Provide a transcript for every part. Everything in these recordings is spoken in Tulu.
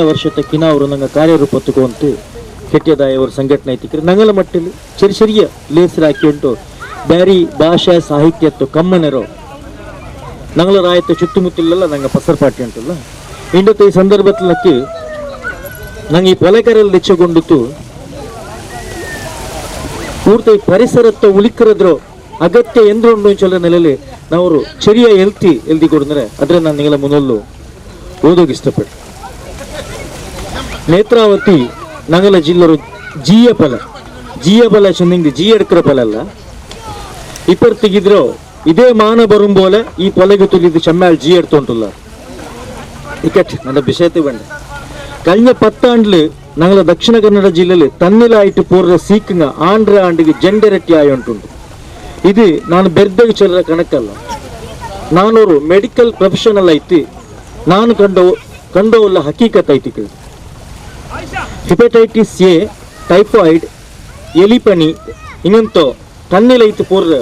ವರ್ಷದ ಕಿನಾವರು ನಂಗೆ ಕಾರ್ಯರೂಪ ತಗೊಂತು ಕೆಟ್ಟದಾಯವರು ಸಂಘಟನೆ ಐತಿಕ್ರೆ ನಂಗಲ ಮಟ್ಟಲ್ಲಿ ಚರಿ ಸರಿಯ ಲೇಸರ್ ಹಾಕಿ ಉಂಟು ಬ್ಯಾರಿ ಭಾಷಾ ಸಾಹಿತ್ಯತ್ತು ಕಮ್ಮನೆರೋ ನಂಗಲ ರಾಯತ್ತು ಸುತ್ತಮುತ್ತಲೆಲ್ಲ ನಂಗೆ ಪಸರ್ಪಾಟಿ ಉಂಟಲ್ಲ. ಇಂಡತ್ತು ಈ ಸಂದರ್ಭದಲ್ಲಿ ನಂಗೆ ಈ ಪೊಲೆಕರಲ್ಲಿ ದೆಚ್ಚಗೊಂಡಿತ್ತು ಪೂರ್ತಿ ಪರಿಸರತ್ತ ಉಳಿಕರದ್ರು ಅಗತ್ಯ ಎಂದ್ರು ಚೊಲ್ಲ ನೆಲೆಯಲ್ಲಿ ನಾವು ಚರಿಯ ಎಲ್ತಿ ಎಲ್ದಿ ಕೊಡಿದ್ರೆ ಅದ್ರ ನಾನು ನಿಂಗಲ ಮುನೊಲ್ಲು ಓದೋಕೆ ಇಷ್ಟಪಟ್ಟೆ. ನೇತ್ರಾವತಿ ನಂಗಲ ಜಿಲ್ಲರು ಜಿಯ ಫಲ ಜಿಯ ಫಲ ಚಂದಿಂಗ್ ಜಿ ಎಡ್ಕರ ಫಲ ಅಲ್ಲ ಇಪ್ಪತ್ತಿಗಿದ್ರು ಇದೇ ಮಾನ ಬರುಂಬೋಲೆ ಈ ಪೊಲೆಗೆ ತುಲಿದು ಚಮ್ಮಾಲ್ ಜಿ ಎಡ್ತುಂಟುಲ್ಲ. ಇಕಟ್ ನನ್ನ ವಿಷಯತೆ ಬಂಡೆ ಕഴിഞ്ഞ ಪತ್ತಾಂಡ್ಲು ನಂಗಲ ದಕ್ಷಿಣ ಕನ್ನಡ ಜಿಲ್ಲೆಯಲ್ಲಿ ತನ್ನಿಲಾಯಿಟ್ಟು ಪೂರ್ವ ಸೀಕ್ನ ಆಂಡ್ರ ಆಂಡಿಗೆ ಜೆಂಡರಟ್ಟಿ ಆಯುಂಟುಂಟು. ಇದು ನಾನು ಬೆರ್ದಗೆ ಚೆಲ್ಲರ ಕಣಕ್ಕಲ್ಲ, ನಾನೊರು ಮೆಡಿಕಲ್ ಪ್ರೊಫೆಷನಲ್ ಐತಿ, ನಾನು ಕಂಡೋಲ್ಲ ಹಕೀಕತ್ ಐತಿ. Hepatitis A, typhoid, ಎಲಿಪನಿ ಇನ್ನಂತೋ ತನ್ನಿಲೈತು ಪೂರ್ವ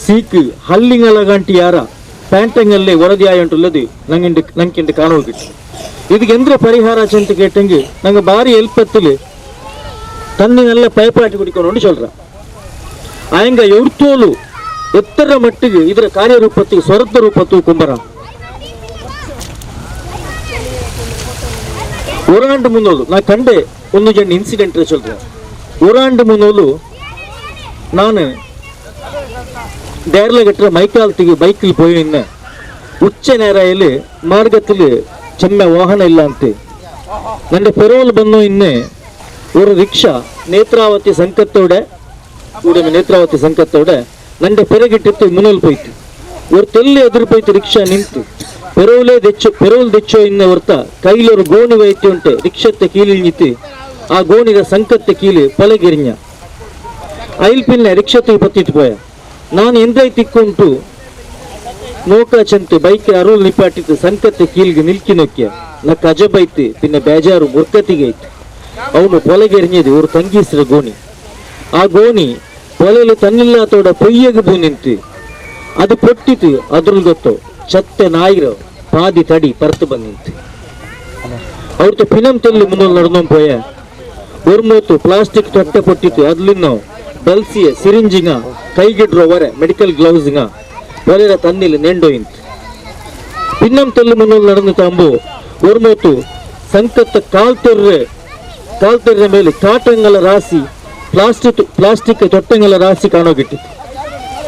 ಸೀಕ್ ಹಲ್ಲಿಂಗಲ ಗಂಟಿ ಯಾರ ಪ್ಯಾಂಟಂಗಲ್ಲೇ ವರದಿ ಆಯುಂಟುಲ್ಲದು ನಂಗಿಂಡು ನಂಕಿಂಡು ಕಾಣೋಗಿಟ್ಟು. ಇದಕ್ಕೆ ಎಂದ್ರ ಪರಿಹಾರ ಚಂತ ಕೇಟಂಗೆ ನಂಗೆ ಭಾರಿ ಎಲ್ಪತ್ತಲು ತನ್ನಿನೆಲ್ಲ ಪೈಪಾಟಿ ಕುಡಿಕೊಂಡು ಚೊಲ್ರ ಆಯಂಗ ಎವ್ತೋಲು ಎತ್ತರ ಮಟ್ಟಿಗೆ ಇದರ ಕಾರ್ಯರೂಪತ್ತಿಗೆ ಸ್ವರದ ರೂಪತ್ತು ಕುಂಬರ ಒರಾಂಡು ಮುನ್ನೋಲು ನಾ ಕಂಡೆ ಒಂದು ಜನ ಇನ್ಸಿಡೆಂಟ್ ಚೊಲ್ರ. ಒರಾಂಡು ಮುನ್ನೋಲು ನಾನು ದೇರ್ಲಗಟ್ರ ಮೈಕಾಲ್ತಿಗೆ ಬೈಕಿಲ್ ಪೋಯಿನ್ನ ಉಚ್ಚ ನೇರಾಯಲ್ಲಿ ಮಾರ್ಗത്തിൽ ಚೆಮ್ಮೆ ವಾಹನ ಇಲ್ಲ ಅಂತೆ ನನ್ನ ಪೆರೋಲ್ ಬಂದು ಇನ್ನೆ ஒரு ರಿಕ್ಷಾ ನೇತ್ರಾವತಿ ಸಂಕತ್ತೋಡೆ ಕೂಡಮೆ ನೇತ್ರಾವತಿ ಸಂಕತ್ತೋಡೆ ನಂಡೆ ಪೆರಗಿಟ್ಟಿತ್ತು ಮುನೋಲ್ ಪೋಯ್ತು ஒரு தெல்லு ಎದುರು ಪೋಯ್ತು ರಿಕ್ಷಾ ನಿಂತು ಪೆರೋಲೇ ದೆಚ್ಚೋ ಪೆರೋಲ್ ದೆಚ್ಚೋ ಇನ್ನ ಹೊರ್ತ ಕೈಲೊರು ಗೋಣಿ ವೈತಿ ಉಂಟೆ ರಿಕ್ಷತ್ತೆ ಕೀಲಿಣಿತು ಆ ಗೋಣಿದ ಸಂಕತ್ತೆ ಕೀಲಿ ಪಲಗಿರಿഞ്ഞ ಐಲ್ ಪಿನ್ನೆ ರಿಕ್ಷತೆ ಪತ್ತಿತ್ತು ಪೋಯ ನಾನು ಎಂದೈ ತಿಕ್ಕೊಂಟು ನೋಕ ಚಂತು ಬೈಕ್ ಅರುಳ್ ನಿಪ್ಪಾಟಿತ್ತು ಸಂಕತ್ತೆ ಕೀಲ್ಗೆ ನಿಲ್ಕಿ ನೋಕ್ಯ ನಕ್ಕ ಅಜಬೈತು ಪಿನ್ನ ಬೇಜಾರು ಮುರ್ಕತಿಗೆ ಐತು. ಅವನು ಪೊಲೆಗೆರಿഞ്ഞದು ஒரு ತಂಗೀಸ್ರ ಗೋಣಿ ಆ ಗೋಣಿ ಪೊಲೆಲು ತನ್ನಿಲ್ಲ ತೋಡ ಪೊಯ್ಯಗೆ ಬೂ ನಿಂತು ಅದು ಪೊಟ್ಟಿತು ಅದ್ರಲ್ಲಿ ಗೊತ್ತು ಚತ್ತೆ ನಾಯಿರು ಪಾದಿ ತಡಿ ಪರ್ತು ಬಂದಿಂತು. ಅವ್ರದ್ದು ಪಿನಂ ತೆಲ್ಲು ಮುನ್ನೋಲ್ ನಡ್ದೊಂದು ಪೋಯ ಒರ್ಮೋತು ಪ್ಲಾಸ್ಟಿಕ್ ತೊಟ್ಟೆ ಪೊಟ್ಟಿತು ಅದ್ಲಿನ್ನೋ ಬಲ್ಸಿಯ ಸಿರಿಂಜಿಂಗ ಕೈಗಿಡ್ರೋ ವರೆ ಮೆಡಿಕಲ್ ಗ್ಲೌಸಿಂಗ ಪೊಲೆರ ತನ್ನಿಲ್ ನೆಂಡೋಯಿಂತು. ಪಿನ್ನಂ ತೆಲ್ಲು ಮುನ್ನೋಲ್ ನಡೆದು ತಾಂಬು ಒರ್ಮೋತು ಸಂಕತ್ತ ಕಾಲ್ತೆರ್ರ ಮೇಲೆ ಕಾಟಂಗಲ ರಾಸಿ ಪ್ಲಾಸ್ಟಿಕ್ ತೊಟ್ಟಂಗಲ ರಾಸಿ ಕಾಣೋಗಿಟ್ಟಿತ್ತು.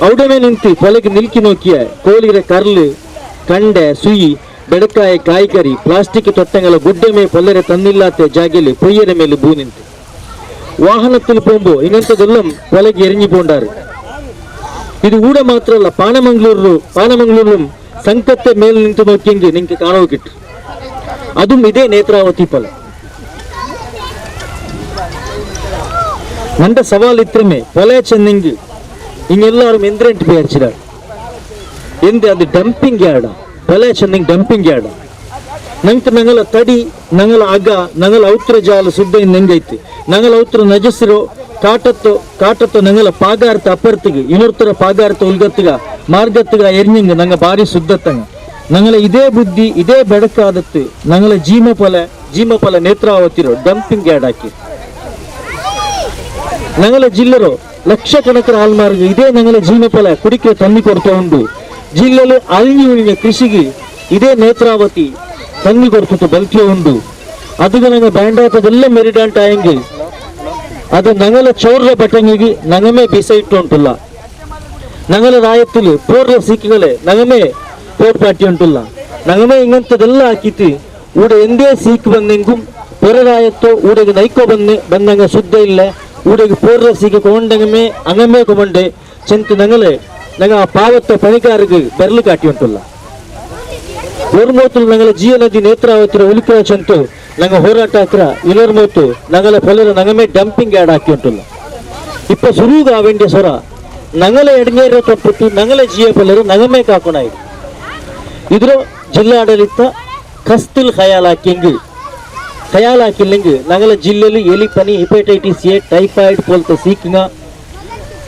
ಅವಡಮೆ ನಿಂತು ಪೊಲೆಗೆ ನಿಲ್ಕಿ ನೋಕಿಯ ಕೋಲಿರ ಕರ್ಲು ಕಂಡೆ ಸುಯಿ ಬೆಡಕಾಯ ಕಾಯ್ಕರಿ ಪ್ಲಾಸ್ಟಿಕ್ ತೊಟ್ಟಂಗಲ ಗುಡ್ಡೆ ಮೇ ಪೊಲೆರೆ ತನ್ನಿಲ್ಲಾತೆ ಜಾಗೆಲಿ ಪೊಯ್ಯರ ಮೇಲೆ ಬೂ ನಿಂತು ವಾಹನത്തിൽ ಪೋಂಬು ಇನ್ನಂತದೆಲ್ಲ ಪೊಲೆಗೆ ಎರಿഞ്ഞു ಪೋಂಡಾರು. ಇದು ಊಡ ಮಾತ್ರ ಅಲ್ಲ, ಪಾನಮಂಗ್ಳೂರು ಸಂಕತ್ತೆ ಮೇಲೆ ನಿಂತು ನೋಕಿಯಂಗೆ ನಿಂಗೆ ಕಾಣೋಗಿಟ್ಟು ಅದು ಇದೇ ನೇತ್ರಾವತಿ ಫಲ. ನಂಡ ಸವಾಲ್ ಇತ್ರಮೆ ಪೊಲೆ ಚೆನ್ನಿಂಗ್ ಹಿಂಗೆಲ್ಲಾರು ಎಂದ್ರೆಂಟ್ ಬೇರ್ಚಿರ ಎಂದೆ ಅದು ಡಂಪಿಂಗ್ ಯಾರ್ಡ ಪೊಲೆ ಚೆನ್ನಿಂಗ್ ಡಂಪಿಂಗ್ ಯಾರ್ಡ ನಂಗೆ ನಂಗಲ ತಡಿ ನಂಗಲ ಅಗ ನಂಗಲ ಔತ್ರ ಜಾಲ ಸುದ್ದ ನಂಗೈತಿ ನಂಗಲ ಔತ್ರ ನಜಸ್ರು ಕಾಟತ್ತು ಕಾಟತ್ತು ನಂಗಲ ಪಾಗಾರ್ಥ ಅಪರ್ತಿಗೆ ಇನ್ನೊರ್ತರ ಪಾಗಾರ್ಥ ಉಲ್ಗತ್ತಿಗ ಮಾರ್ಗತ್ತಿಗ ಎರ್ನಿಂಗ್ ನಂಗ ಭಾರಿ ಸುದ್ದತ್ತಂಗ ನಂಗಲ ಇದೇ ಬುದ್ಧಿ ಇದೇ ಬೆಡಕಾದತ್ತು ನಂಗಲ ಜೀಮಫಲ ನೇತ್ರಾವತಿರೋ ಡಂಪಿಂಗ್ ಯಾರ್ಡ್ ಹಾಕಿ ನಂಗಲ ಜಿಲ್ಲರು ಲಕ್ಷಕಣಕರ ಆಲ್ಮಾರ್ಗ ಇದೇ ನಂಗಲ ಜೀಮಫಲ ಕುಡಿಕೆ ತನ್ನಿ ಕೊಡ್ತಾ ಉಂಟು. ಜಿಲ್ಲೆಯಲ್ಲಿ ಅಳಿഞ്ഞു ಉಳಿದ ಕೃಷಿಗೆ ಇದೇ ನೇತ್ರಾವತಿ ತನ್ನಿ ಕೊಡ್ತು ಬಲ್ತಿಯ ಉಂಟು. ಅದು ನಂಗೆ ಬ್ಯಾಂಡಾತದೆಲ್ಲ ಮೆರಿಡಾಂಟ್ ಆಯಂಗೆ ಅದು ನಂಗಲ ಚೌರ್ರ ಬಟಂಗಿಗೆ ನಂಗಮೇ ಬಿಸ ಇಟ್ಟು ಉಂಟುಲ್ಲ. ನಂಗಲ ರಾಯತ್ತಲು ಪೋರ್ರ ಸಿಕ್ಕಿಗಳೇ ನಂಗಮೇ ಪೋರ್ ಪಾಟಿ ಉಂಟುಲ್ಲ ನಂಗಮೇ ಹಿಂಗಂತದೆಲ್ಲ ಹಾಕಿತ್ತು ಊಡ ಎಂದೇ ಸೀಕ್ ಬಂದೆಂಗು ಪೊರ ರಾಯತ್ತೋ ಊಡೆಗೆ ನೈಕೋ ಬಂದೆ ಬಂದಂಗ ಶುದ್ಧ ಇಲ್ಲ ಊಡೆಗೆ ಪೋರ್ರ ಸೀಕೆ ಕೊಂಡಂಗಮೇ ಅಂಗಮೇ ಕೊಮಂಡೆ ಚೆಂತು ನಂಗಲೆ ನಂಗ ಆ ಪಾವತ್ತ ಪಣಿಕಾರಿಗೆ ಬೆರಳು ಕಾಟಿ ಉಂಟುಲ್ಲ. ಒರ್ಮೋತುಲು ನಂಗಲ ಜಿಯ ನದಿ ನೇತ್ರಾವತಿರ ಉಲಿಕರ ಚಂತು ನಂಗ ಹೋರಾಟ ಹತ್ರ ಇಲರ್ಮೋತು ನಂಗಲ ಪೊಲೆರ ನಂಗಮೇ ಡಂಪಿಂಗ್ ಯಾರ್ಡ್ ಹಾಕಿ ಉಂಟುಲ್ಲ. ಇಪ್ಪ ಸುರುಗ ಅವೆಂಡೆ ಸೊರ ನಂಗಲ ಎಡಗೇರ ತಪ್ಪುಟ್ಟು ನಂಗಲ ಜಿಯ ಪೊಲೆರು ನಂಗಮೇ ಕಾಕೊಣಾಯಿ ಇದ್ರ ಜಿಲ್ಲಾಡಳಿತ ಕಸ್ತಿಲ್ ಖಯಾಲ್ ಹಾಕಿಲ್ಲಂಗ್ ನಂಗಲ ಜಿಲ್ಲೆಯಲ್ಲಿ ಎಲಿಪನಿ hepatitis A typhoid ಪೋಲ್ತ ಸೀಕಿಂಗ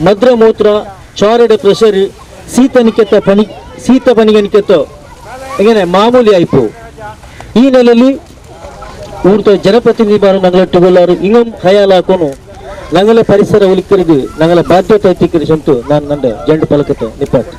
ಮದ್ರ ಮೂತ್ರ ಚಾರಡ ಪ್ರೆಷರ್ ಶೀತ ಪನಿ ಶೀತ ಪನಿಗನಿಕೆತ್ತೋ ಇങ്ങനെ ಮಾಮೂಲಿ ಆಯ್ಪು. ಈ ನೆಲೆಯಲ್ಲಿ ಊರ್ದ ಜನಪ್ರತಿನಿಧಿ ಬಾರು ನಂಗಲ ಇಂಗಂ ಖಯಾಲ್ ಹಾಕೋನು ನಂಗಲ ಪರಿಸರ ಉಲಿಕರಿದು ನಂಗಲ ಬಾಧ್ಯತೆ ಐತಿಕರಿ ಸಂತು ನಾನು ನಂಡ ಜಂಡು ಪಲಕತೆ ನಿಪ್ಪಾಟ್.